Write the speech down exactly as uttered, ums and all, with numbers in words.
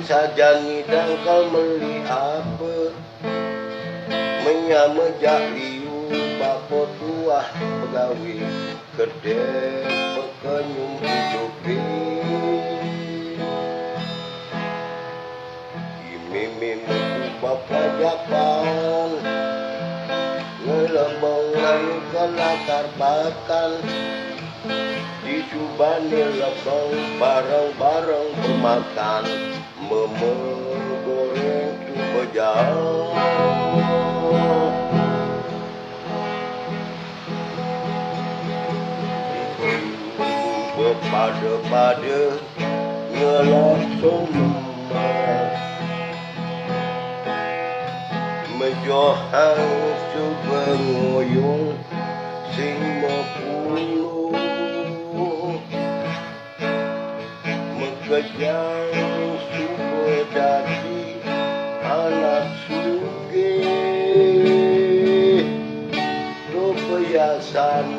Sajan ngidang kal meli apa, menyama jak liu bapa tuah pegawi, kedeh pekenyum idupi. Imimi mekuba pelajapan, ngelebeng lalu ke latar bakan. Disubani lebeng bareng-bareng bemakan, meme goreng tu bejauh. Bepada-pada ngelak somak, mejohan suba ngoyong sing mepuluh. Mekejang suba dadi anak sugih, tu peyasan